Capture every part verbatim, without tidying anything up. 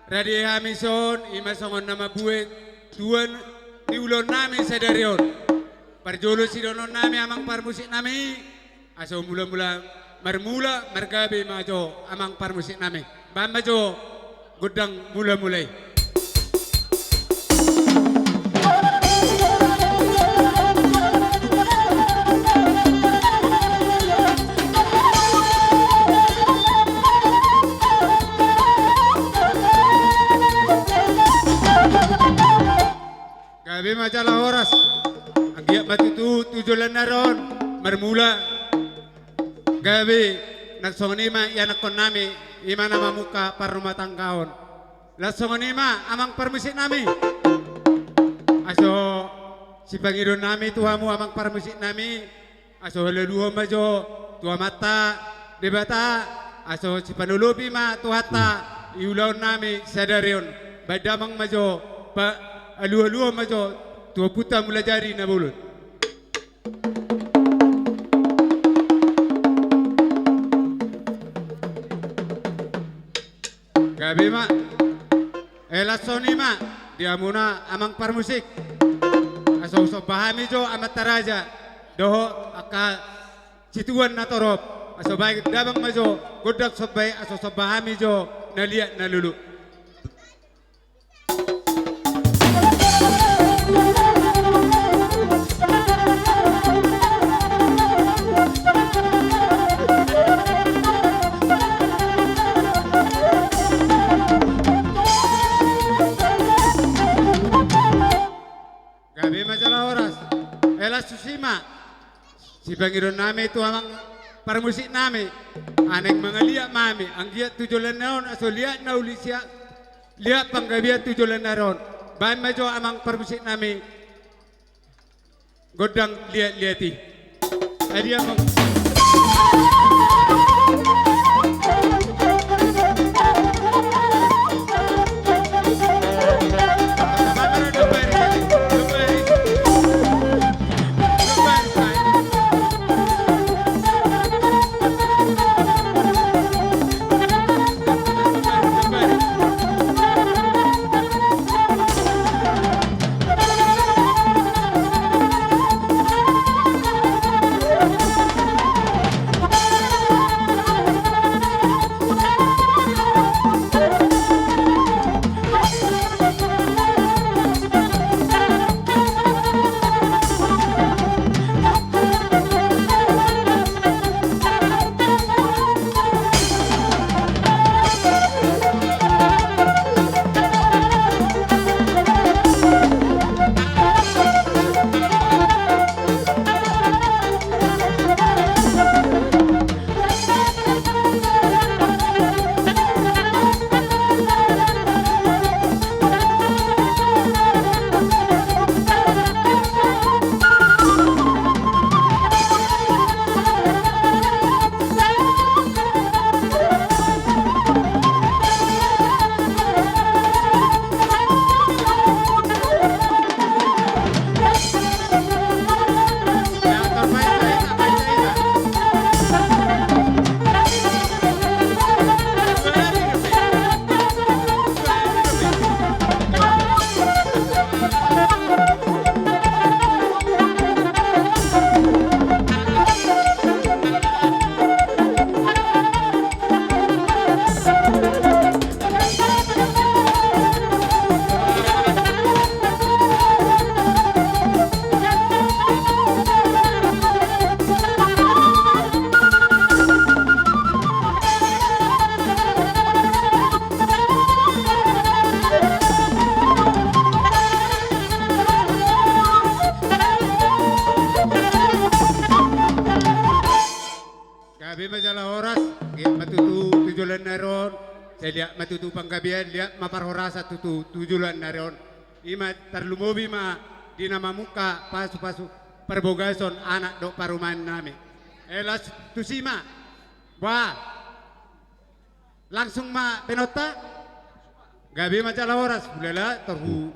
Rade hami son, ima songon na mambuat tuan di ulaon nami sadari on. Parjolo sidohonon nami amang parmusik nami, aso mula-mula marmula margabe ma jo amang parmusik nami. Bahen ma jo gondang mula-mula i. Gabe ma jala horas. Anggiat ma tutu tu joloan ni ari on marmula gabe, nang songon i ma ianakkon nami, ima na mamungka parrumatanggaon. Laos songon i ma amang parmusik nami. Aso sipangidoan nami tu hamu amang parmusik nami, aso halualuhon ma jo tu Amanta Debata, aso sipanolopi ma Tuhanta di ulaon nami sadari on. Bahen damang ma jo, halualuhon ma jo tu Ompunta Mulajadi Na Bolon. Gabe ma. Eh, laos songon i ma di hamuna amang parmusik. Aso somba hami jo amanta raja dohot angka situan na torop. Aso bahen damang ma jo gondang somba i, aso somba hami jo na liat na lolo. Gabe ma jala horas. Eh, laos tusi ma sipangidoan nami tu amang parmusik nami. Naeng mangaliat ma hami, anggiat tu joloan ni ari on aso liat na uli sia, liat panggabean tu joloan ni ari on. Bahen ma jo amang parmusik nami gondang liat-liat i. Adi amang. Gabe ma jala horas. Liat ma tutu tu joloan ni ari on. Sai liat ma tutu panggabean, liat ma parhorasan tutu tu joloan ni ari on. Ima tarlumobi ma di na mamungka pasupasu parbagason anak dohot parumaen nami. Eh, laos tusi ma. Bah. Langsung ma baenonta. Gabe ma jala horas. Hulala tor hu,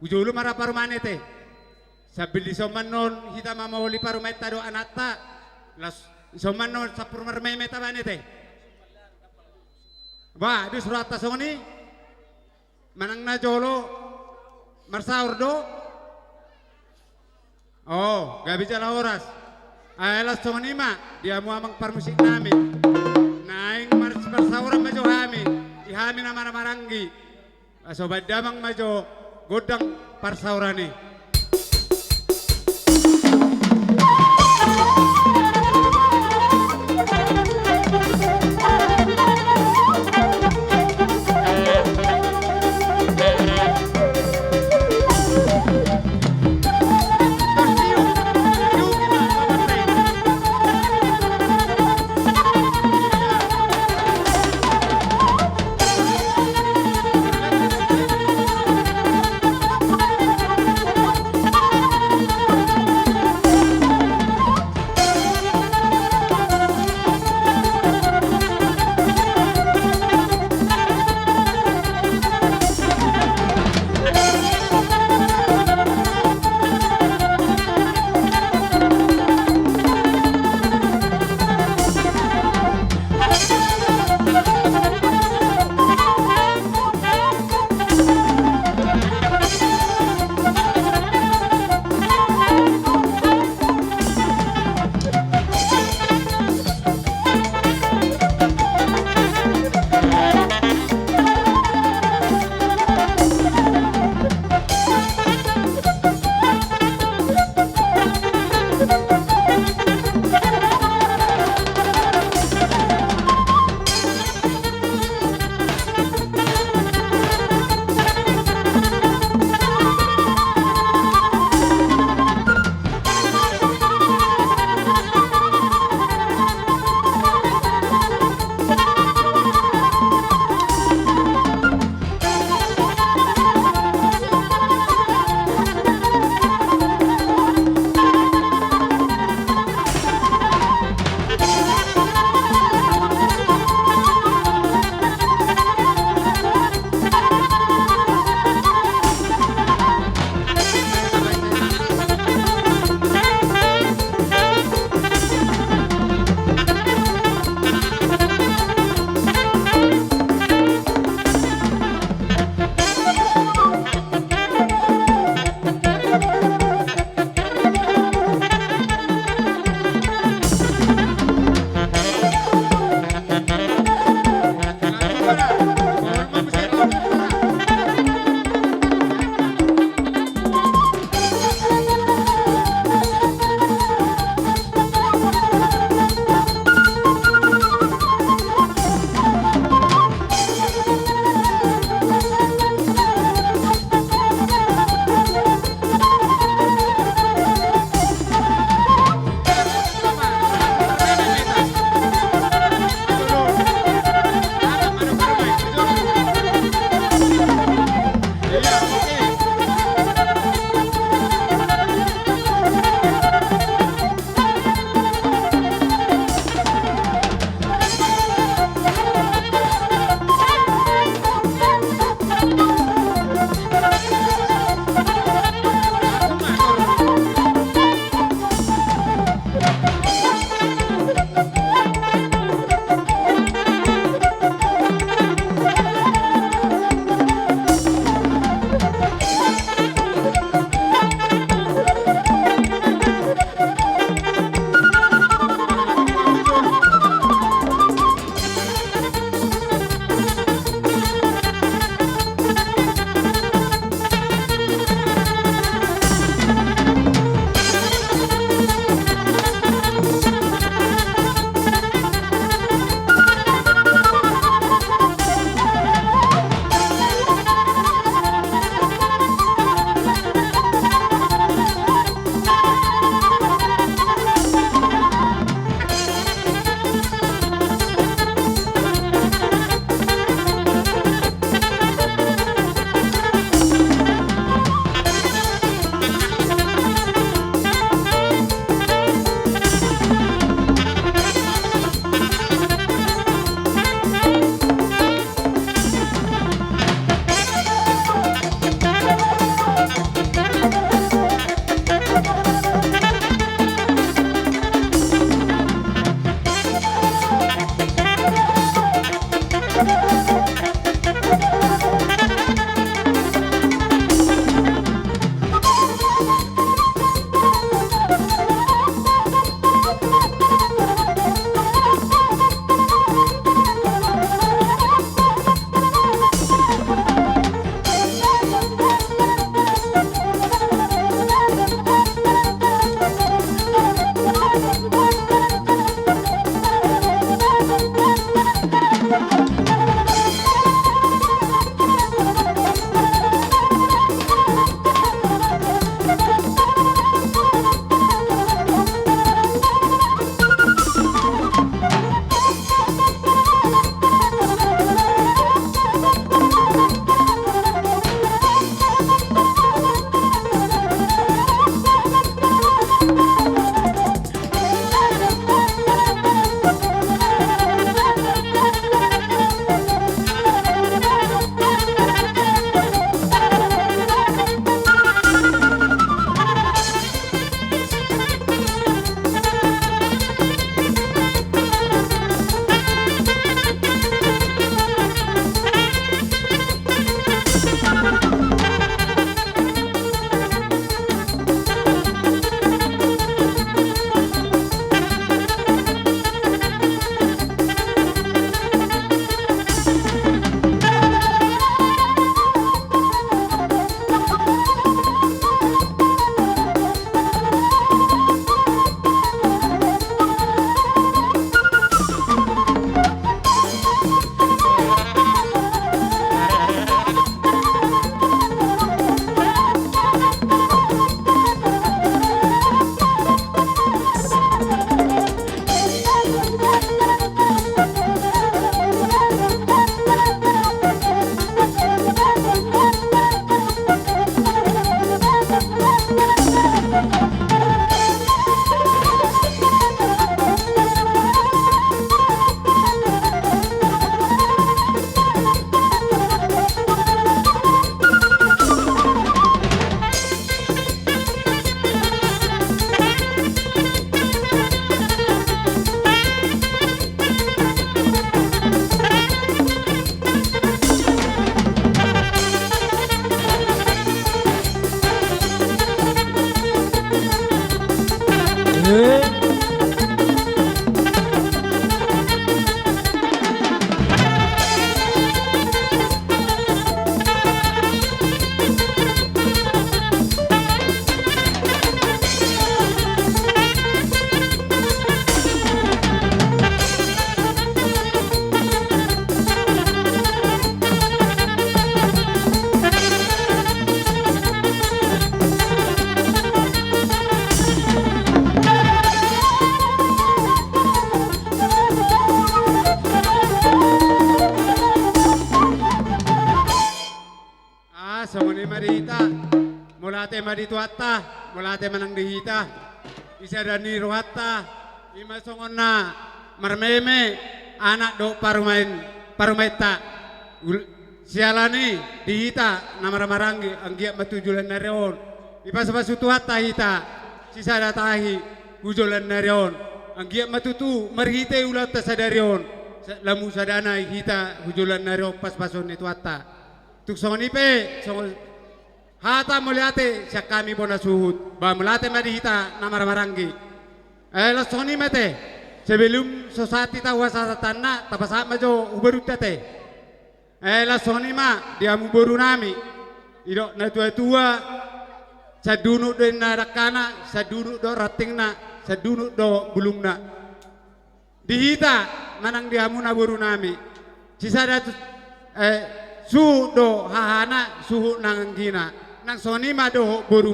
hu jolo ma ra parumaen ate. Sambil dison ma annon hita mamoli parumaenta dohot anakta. Laos dison ma annon sampur marmeameaon hita baen ate. Bah, di surat ta songon i. Manang na jolo marsaor do. O, gabe jala horas. Ai las songon i ma di hamu amang parmusik nami. Naeng marsiparsaoran ma jo hami, di hami na marhahamaranggi. Asa baen damang ma jo gondang parsaoran i. Ma di Tuhanta, mauliate ma nang di hita. Di sada ni rohanta, i ma songon na marmeme anak dohot parumaen, parumaenta. Ul-, siala ni i di hita na marhahamaranggi, anggiat ma tu joloan ni ari on dipasupasu Tuhanta hita sisada tahi tu joloan ni ari on. Anggiat ma tutu marhite ulaonta sadari on, sa-, lam sadana hita tu joloan ni ari on pasupasuon ni Tuhanta. Tung songon i pe, songon hata mauliate sian hami bona suhut, ba mauliate ma di hita na marhahamaranggi. Eh, laos songon i ma ate, sebelum so sahat hita tu hasahatanna, tapasahat ma jo tu borunta ate. Eh, laos songon i ma di hamu borunami, didok natuatua, sandunuk do inna dangkana, sandunuk do rantingna, sandunuk do bulungna. Di hita manang di hamuna borunami, sisada tu, eh, suhut do hahana, suhut nang anggina. Nang songon i ma dohot boru,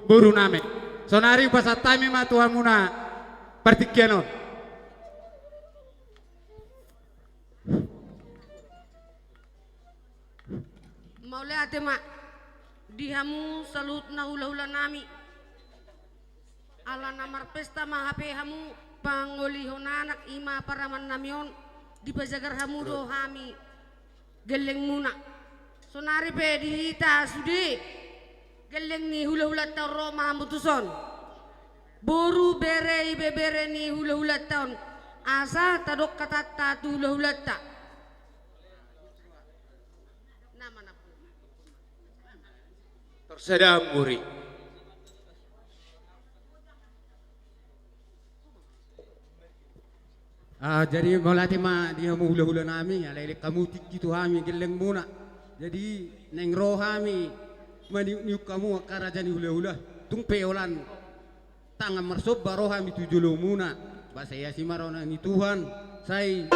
borunami. Saonari hupasahat hami ma tu hamuna partingkian on. Mauliate ma di hamu saluhutna hulahulanami. Ala na marpesta ma hape hamu pangolihon anak, i ma paramannami on, dipajagar hamu do hami gellengmuna. Saonari pe di hita sude gelleng ni hulahulanta on, ro ma hamu tuson. Boru, bere, ibebere ni hulahulanta on, asa tadok hatanta tu hulahulanta. Tor sada amburi. Ah, jadi mauliate ma di hamu hulahulanami, ala leleng hamu tingki tu hami gellengmuna. Jadi naeng ro hami maniukniuk hamu angka raja ni hulahula. Tung pe holan tangan marsomba ro hami tu jolomuna. Ba sai asi ma roha ni Tuhan, sai,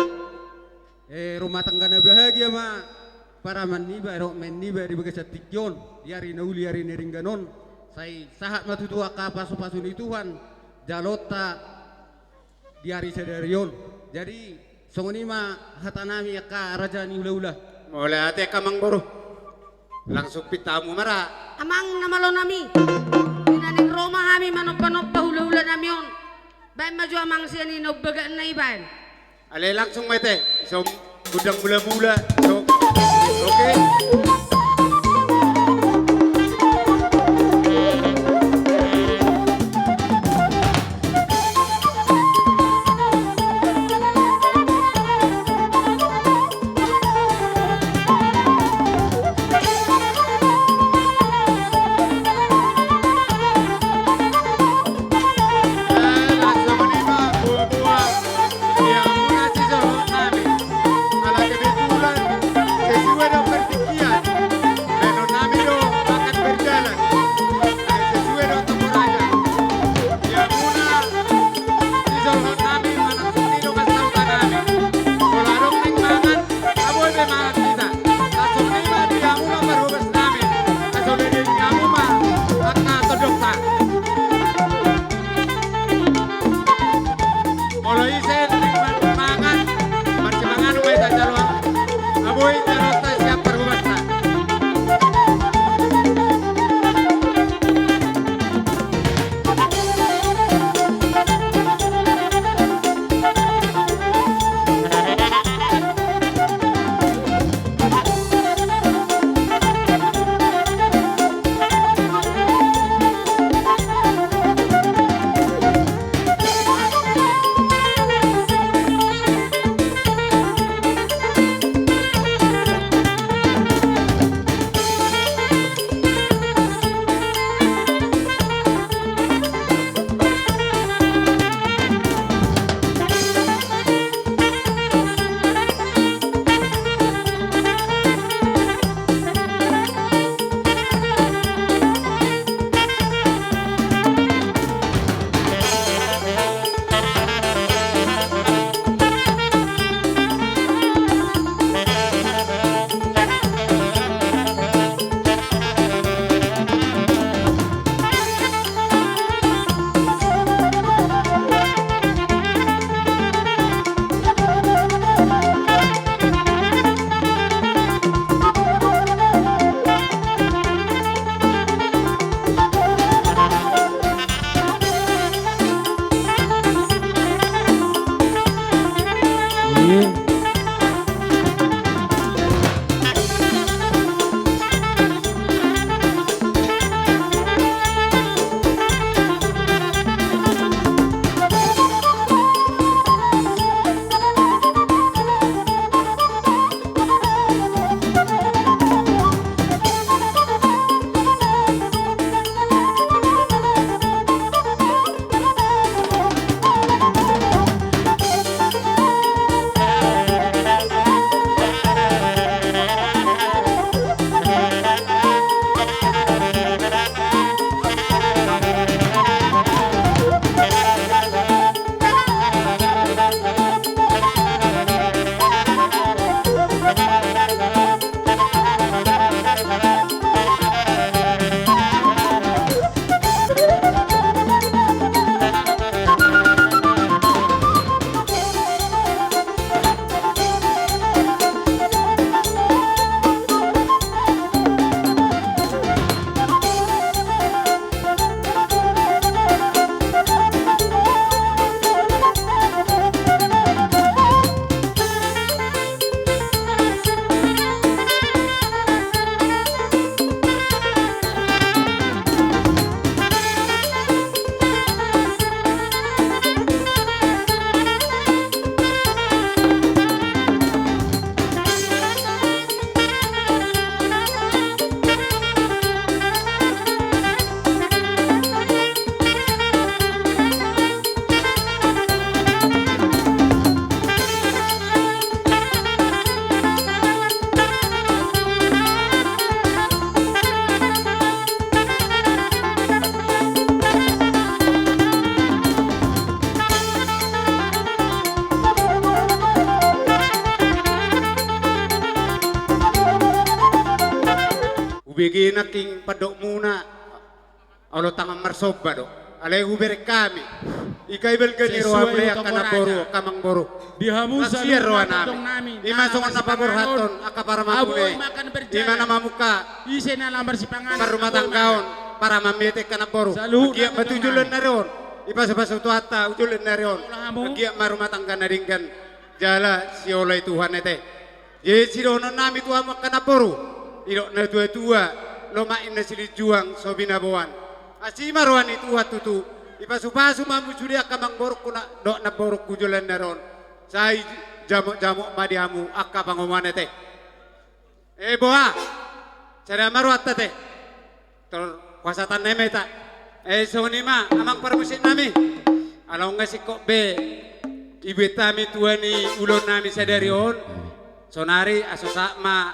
eh, rumah tangga na bahagia ma paraman niba, eh, dohot maen niba di bagasan tingki on, di ari na uli, ari na denggan on. Sai sahat ma tutu angka pasupasu ni Tuhan jaloonta di ari sadari on. Jadi songon i ma hatanami angka raja ni hulahula. Mauliate angka amang boru. Langsung pinta hamu ma ra. Amang na malonami, di na naeng ro ma hami manombanomba hulahulanami on, baen ma jo amang sian i na umbagatna i baen. Alai langsung ma ate, so gondang mulamula, so, oke. Gina king pandokmuna. Olo tangan marsomba do. Alai hubereng hami. Ika i balga ni roha mule angka namboru, angka amangboru. Di hamu saluhutna tongtong nami. Ima songon na paborhathon angka paramangkuna. Ima na mamungka. Ise na lam marsipanganon. Parrumatanggaon, paramangkuna angka namboru. Saluhutna tongtong nami. Anggiat ma tu joloan ni ari on. Ipasupasu Tuhanta joloan ni ari on. Anggiat ma rumah tangga na denggan. Jala sioloi Tuhan ate. Jadi sidohonon nami tu hamu angka namboru, didok natuatua, lomak ninna silinjuang so binaboan. Asi ma roha ni Tuhan tutu. Ipasupasu ma hamu sude angka amangborungku dohot namborungku joloan ni ari on. Sai jamotjamot ma di hamu angka pangomoan ate. E boha. Sada ma rohanta ate. Tor huasatanna i ma hita. E songon i ma amang parmusik nami. Ala nunga singkop be. Ibuat hami tua ni ulaon nami sadari on. Sonari aso sahat ma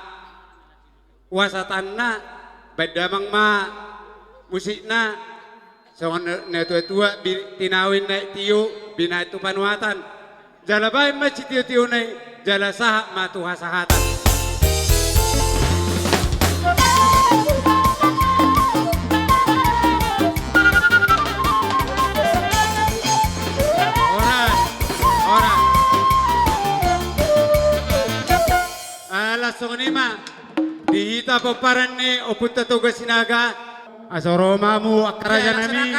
huasatanna. Baen damang ma musikna. Songon natuatua, tinawin naik tio, binahen tu panuatan. Jala baen ma sitiotiona i, jala sahat ma tu hasahatan. Horas, horas. Ala songon i ma, di hita pomparan ni ompunta Toga Sinaga, aso ro ma hamu angka raja nami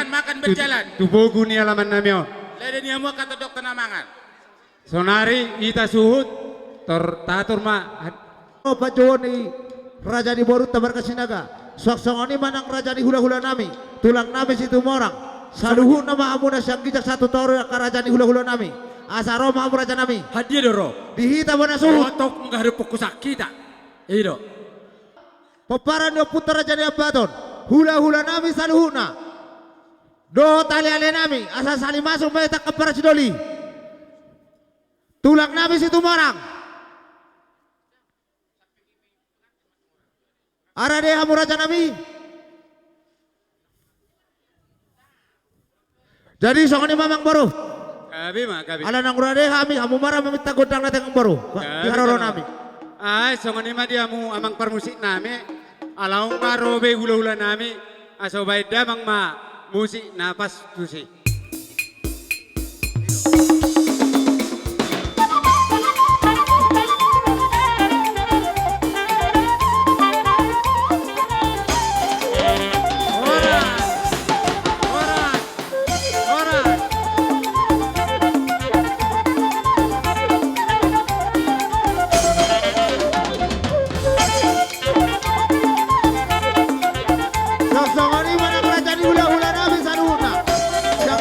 tu bogu ni alaman nami on. Lada ni hamu angka tondongta na mangan. Sonari hita suhut, tor tatur ma. Panjouon ni raja ni borunta marga Sinaga. Suang songon i ma nang raja ni hulahula nami, tulang nami Situmorang. Saluhutna ma hamu na sian ginjang sahat tu toru angka raja ni hulahula nami. Asa ro ma hamu raja nami. Handia do ro. Di hita bona suhut. Otok nunga hadumpung husangkita. I do. Pomparan ni ompunta raja ni Ambaton. Hulahula nami saluhutna. Dohot aleale nami, asa salimasuk ma hita angka parsidoli. Tulang nami Situmorang. Rade hamu raja nami. Jadi songon i ma amangboru. Gabe ma, gabe. Ala naung rade hami, hamu ma ra maminta gondang na tengan boru. Di haroro nami. Ai songon i ma di hamu amang parmusik nami. Ala nunga ro be hulahula nami. Aso baen damang ma musik na pas tusi. Songon i ma nang raja ni hulahula nami saluhutna. Sian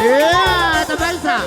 Ia, tabaisa.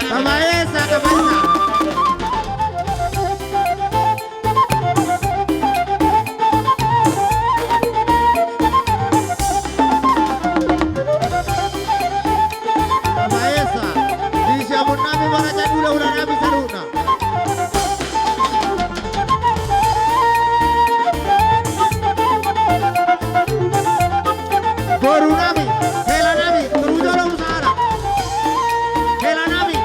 Tabaisa, tabaisa. Tabaisa. Di siamun nami maraja dula hula nami saluhutna. Boru nami, hela nami, toru jolo husahana. Hela nami.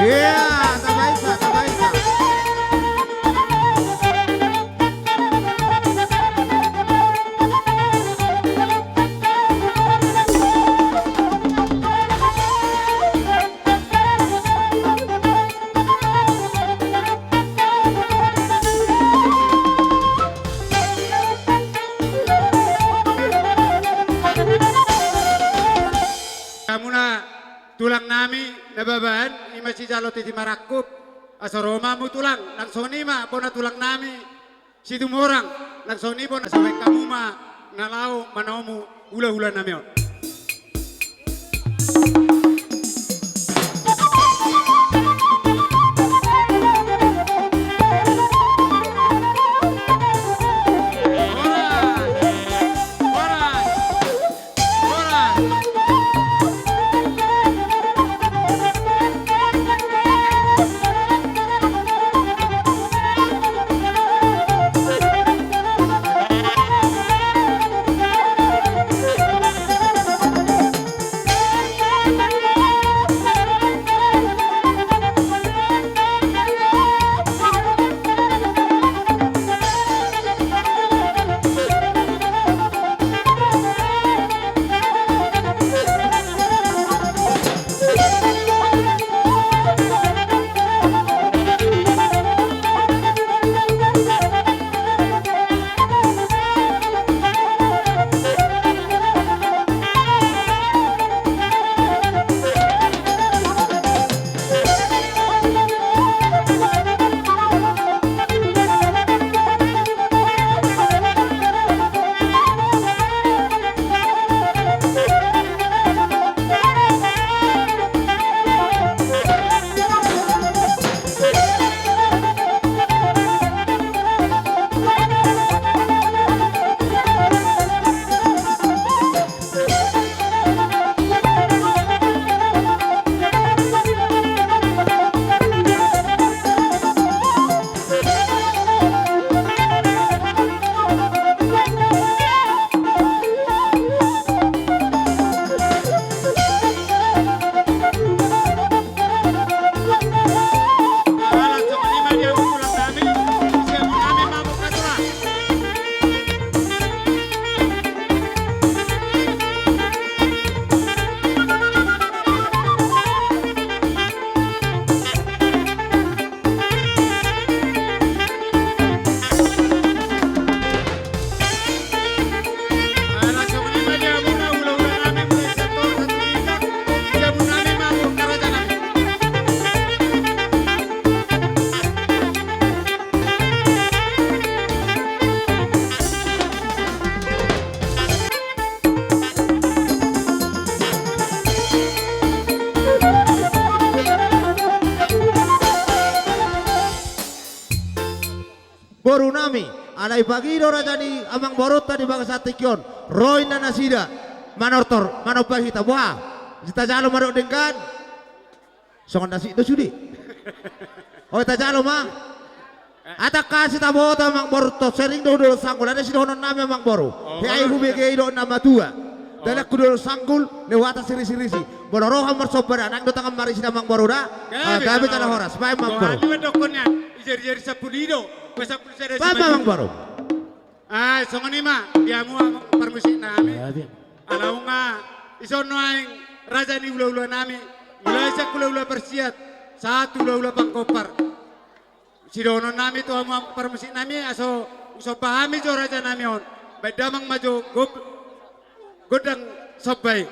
Ia, tabaisa, tabaisa. Hamuna tulang nami Nababan, i ma sijalo titi marangkup, asa ro ma hamu tulang, nang songon i ma bona tulang nami Situmorang, nang songon i bona, asa baen hamu ma na laho manomu hula-hula nami on. Boru nami, alai pagi do raja ni amangborunta di bagasan tingki on, ro inna nasida manortor, manomba hita, boha? Sai tajalo ma dohot denggan. Songon na sik do sude. Oi, tajalo ma. Atangka sitaboto amangboru, tong sering do hudolok sanggul, ada sidohonon nami amangboru. Oh, hea i hubege i dohot na matua. Oh. Dalan hudolok sanggul, lewatan sirisi-risi. Molo ro hamu marsomba da, naeng do tangan marisi da amangboru da. Gabe, ah, gabe jala horas. Baen amangboru. Dohot ni mandokkon nian, ijari-jari sampulu i do. Baen sampulu sada. Baen amangboru. Ai songon i ma di hamu amang parmusik nami. Ala nunga dison nuaeng raja ni hula-hula nami, mulai sian hula-hula parsiat sahat tu hula-hula pangkompar. Sidohonon nami tu hamu amang parmusik nami, asa husomba hami jo raja nami on. Baen damang ma jo gop-, gondang somba i.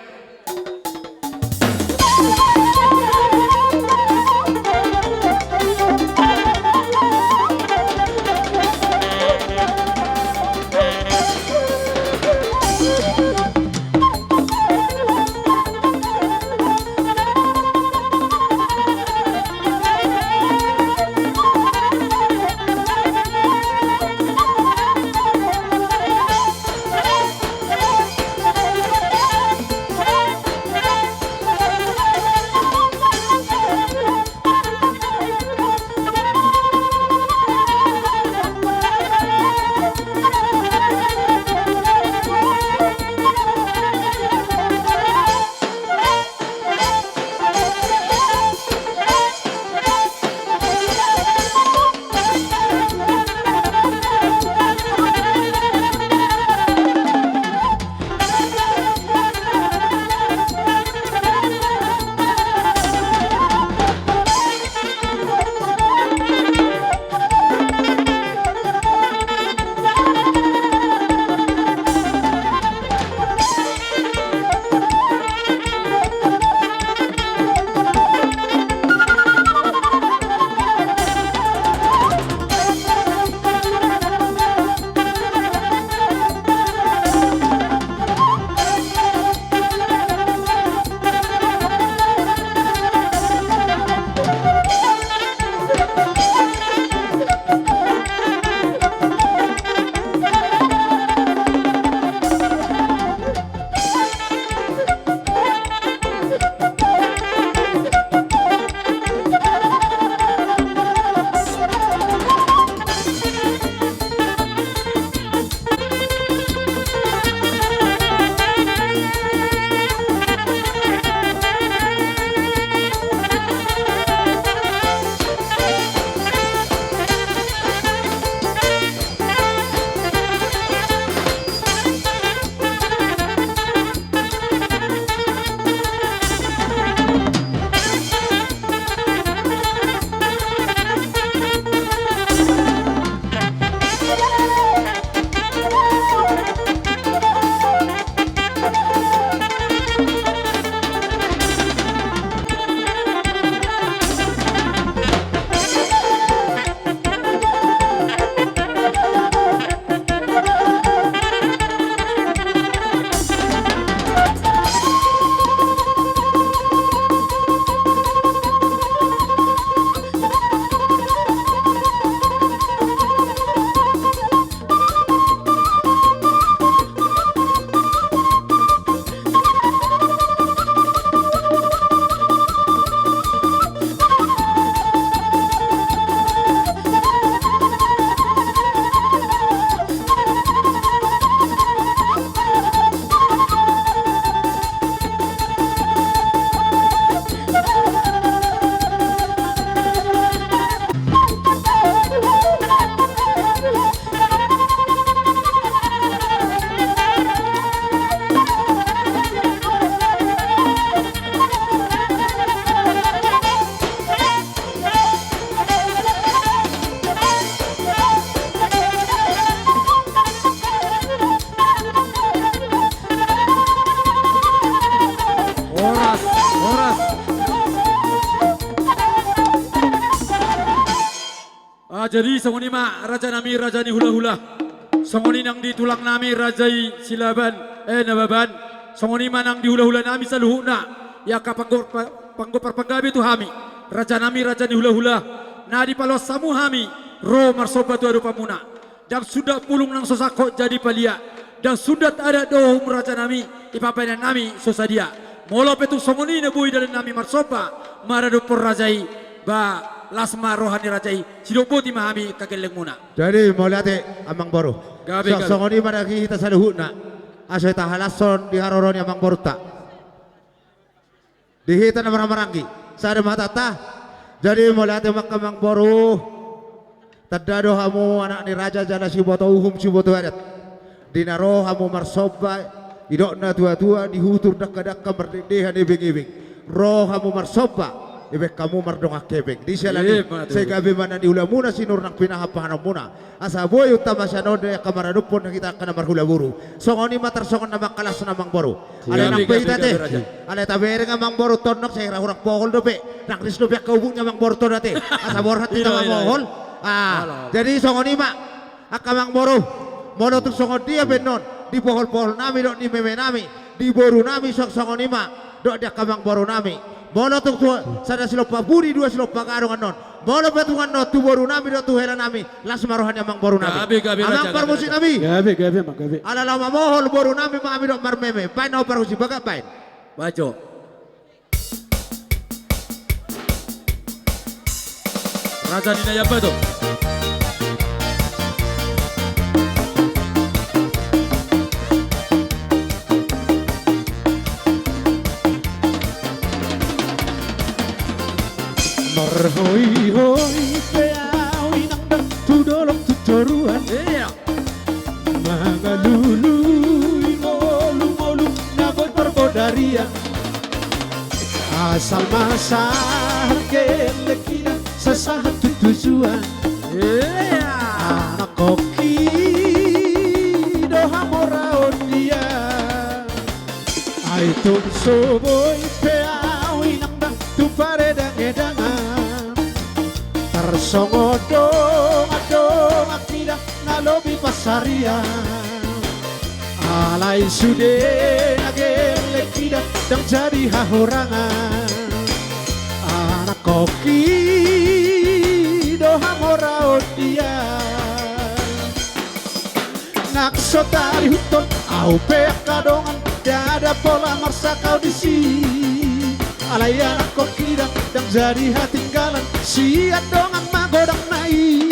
Horas, horas. Ah, jadi songon i ma raja nami, raja ni hula-hula. Songon i nang di tulang nami raja i Silaban, eh, Nababan. Songon i ma nang di hula-hula nami saluhutna. Ia angka panggo-, pa-, panggompar panggabe tu hami. Raja nami, raja ni hula-hula. Na dipaloas hamu hami Ro marsomba tu adopanmuna. Ndang sundat bulung nang so sangkot jadi palia. Ndang sundat adat dohot uhum rajanami, i pambahenannami so sadia. Molo pe tung songon i na boi dalannami marsomba maradophon raja i, ba las ma roha ni raja i, sidok boti ma hami angka gellengmuna. Jadi mauliate amangboru. Gabe, so, gabe. Songon i ma daging hita saluhutna. Asa hita halashon di haroro ni amangborunta. Di hita na marhahamaranggi, sada ma hatanta. Jadi mauliate ma angka amangboru. Tanda do hamu anak ni raja jala siboto uhum siboto adat. Di na ro hamu marsomba, didok natuatua, dihutur dangkadangka, mardendehan ebengebeng. Ro hamu marsomba, dibaen hamu mardongan hepeng. Di siala ni i, sai gabe ma na niulamuna, sinur nang pinahan pahanonmuna. Asa boi untamasa on di angka maradophon hita angka na marhula boru. Songon i ma tarsongon na mangkalas na amangboru. Alai nang pe hita ate, alai tabereng amangboru tondok, sai ra hurang pohol dope. Nang ris dope angka ubuk ni amangboru tondok ate. Asa borhat hita mamohol. Ah, jadi songon i ma angka amangboru. Molo tung songon dia pe annon, di pohol-poholnami dohot di memenami, di borunami, songon i ma dohot di angka amangborunami. Molo tung tu sada silompa pudi, dua silompa gadong annon. Molo pe tung annon tu borunami dohot tu helanami, las ma roha ni amangborunami. Gabe, gabe, amang parmusiknami. Gabe, gabe, amang, gabe. Ala laho mamohol borunami ma hami dohot marmeme. Baen na ho parmusik, bagak baen. Bajo. Raja ni na i apa tu? Marhoihoi pe au inang da, tu dolok tu toruan. Iya. Mangalului ngolungolu na boi parbodarian. Asal ma sahat gellengkida, sasahat tu tujuan. Iya. Anak koki do hamoraon dia. Ai tung so boi pe au inang da tu paredangedangan. Tarsongon dongan-dongan mida na lobi pansarian. Alai sude na gellengkida ndang jadi hahurangan. Anak koki do hamoraon dia. Nang so tarihuthon au pe angka dongan, ndada pola marsakau disi. Alai anak koki ndang jadi hatinggalan, sian dongan magodang na i.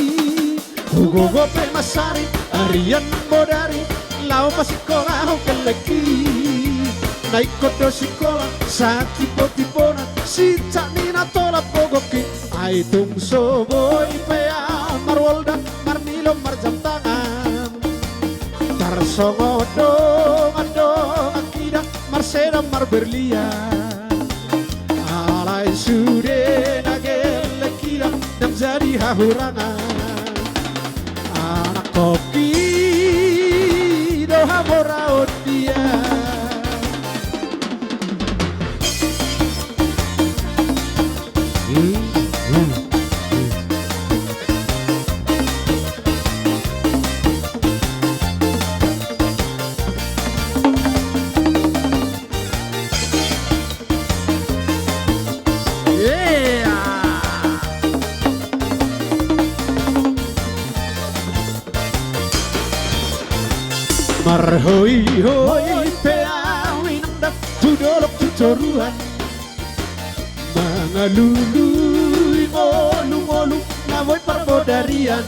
Hugogo pe mansari, arian nang bodari, laho pasingkolahon gellengki. Na ingkon do singkola, sahat timpotipona, sincak ni na tolap gogonki. Ai tung so boi pe au marwolda, marnilon marjam tangan. Tarsongon dongan-dongan kida, marseda marberlian. Alai sude na gellengkida ndang jadi hahurangan. Anak koki do hamoraon dia. Marhoihoi pe au inang da tu dolok tu toruan. Mangalului ngolungolu na boi parbodarian.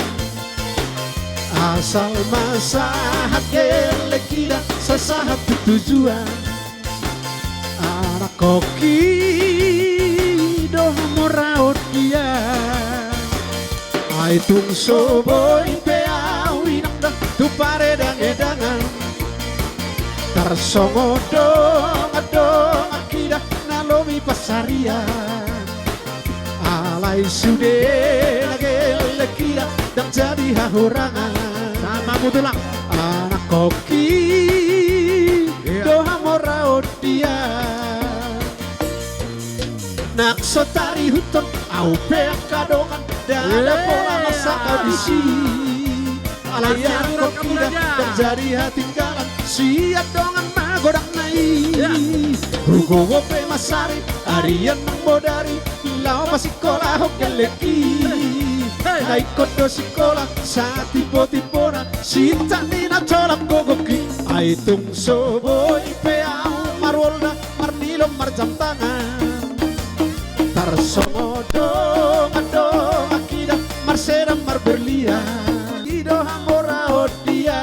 Asal ma sahat gellengkida, sasahat tu tujuan. Anak koki do hamoraon dia. Ai tung so boi pe au inang da tu paredangedangan. Tarsongon dongan-dongan kida na lobi pansarian. Alai sude na gellengkida ndang jadi hahurangan. Sama mutulak. Anak koki do hamoraon dia. Nang so tarihuthon au pe angka dongan, ndada pola marsakau disi. Alai anak koki ndang jadi hatinggalan, sian dongan magodang na i. Hugogo pe mansari, arian nang bodari, laho pasingkolahon gellengki. Ingkon do sikola satimbotimbona, sinta ni na tolap gogongki. Ai tung so boi pe ahu marwolda, marnilom marjam tangan. Tarsongon dongan-dongan hita, marseda marberlian. I do hamoraon dia.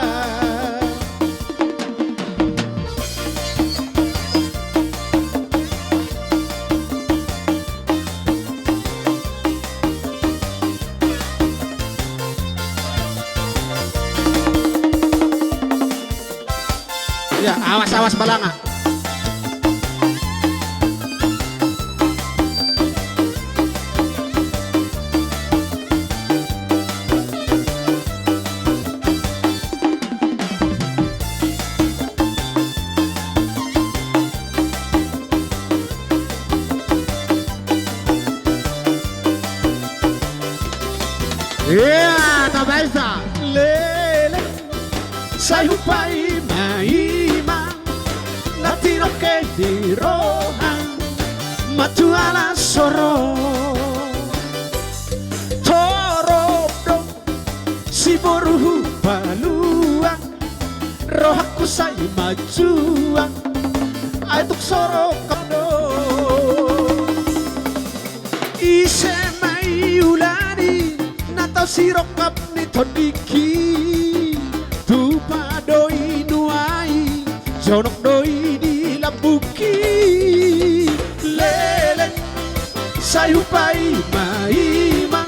Ya, awas, awas, balanga. Ia, tabaisa. Lele. Sai hupaima-ima na tinongke ni roha, ma tu ala soro. Torop do siboru hupaluang, rohangku sai manjuang, ai tung so rongkap do. Ise ma i ula ni na tau sirongkap ni tondingki? Tupa do i nuaeng, jonok do i di lambungki. Lele, sai hupaima-ima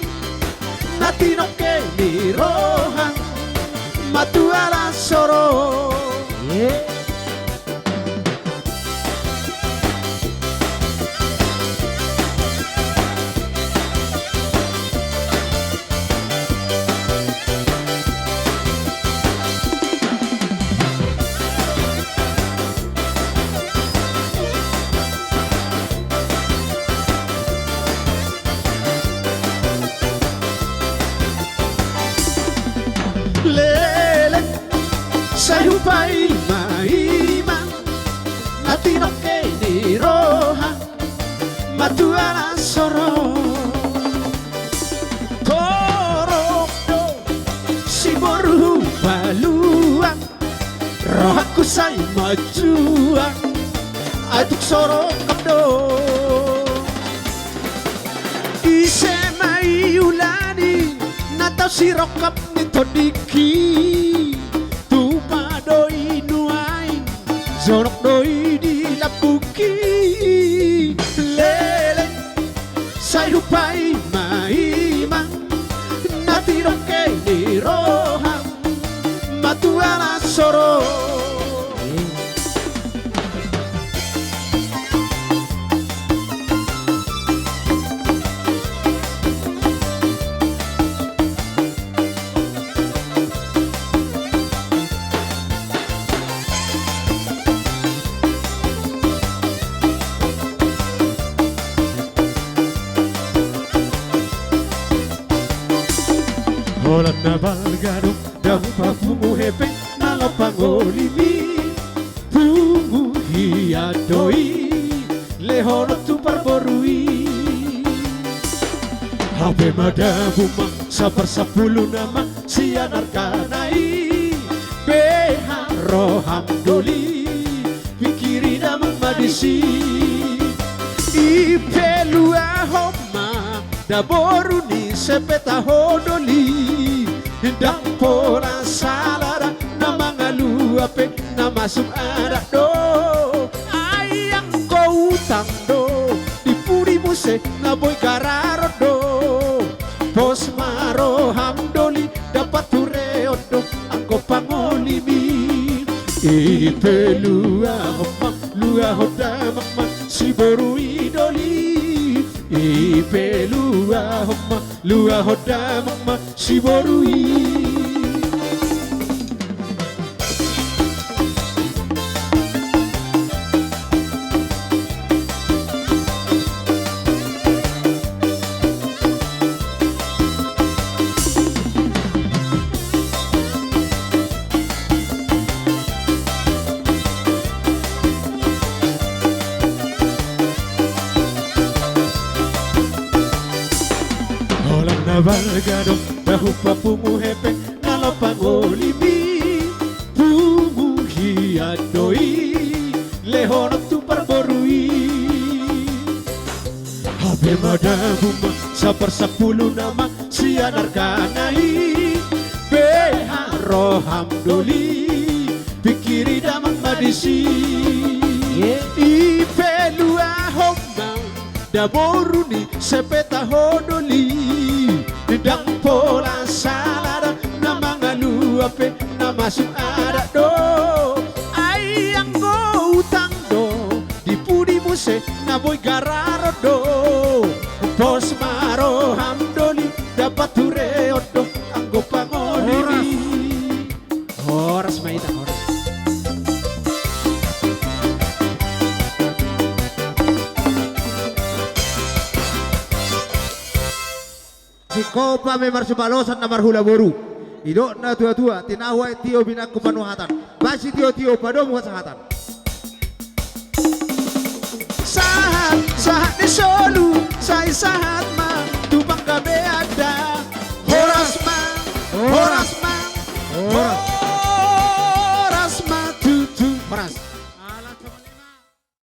na tinongke ni roha, ma tu ala soro. Lele, sai hupaima-ima na tinongke ni roha, ma tu ala soro. Torop do siboru hupaluang, rohangku sai manjuang, ai tung so rongkap do. Ise ma i ula ni na tau sirongkap ni tondingki? Tupa do i nuaeng, jonok do i di lambungki. Lele, sai hupaima-ima na tinongke ni roha, ma tu ala soro. Holan na balga do, ndang hupapungu hepeng na laho pangolimi. Pungu hian do i, lehon tu parboru i. Hape madabu ma saparsampulu nama sian argana i. Beha roham doli, pingkiri damang ma disi. I pe luahon ma da boru ni sepeta ho doli. Ndang pola sala da na mangalua pe na masuk adat do. Ai anggo utang do di pudi muse na boi gararon do. Pos ma roham doli, dapat hureon do anggo pangolimi. I pe luahon ma, luahon damang ma siboru i doli. I pe luahon ma, luahon damang ma siboru i. Holan na Balga do na hupapungu hepeng na laho pangolimi. Pungu hian do i lehononku tu parboru i. Hape madamu ma saparsampulu nama sian argana i. Beha roham doli, pingkiri damang ma disi. Ye. I pe luahon ma da boru ni Sepeta ho doli. Ndang pola sala da na mangalua pe na masuk adat do. Ai anggo utang do di pudi muse na boi gararon do. Pos ma roham doli, dapot hureon do anggo pangolimi. Horas ma hita, horas. Singkop ma marsipaolosan na marhula boru. Didok na tuatua, tinahu aek tio binangkun panuhatan. Baen sitiotio padomu hasahatan. Sahat, sahat ni solu, sai sahat.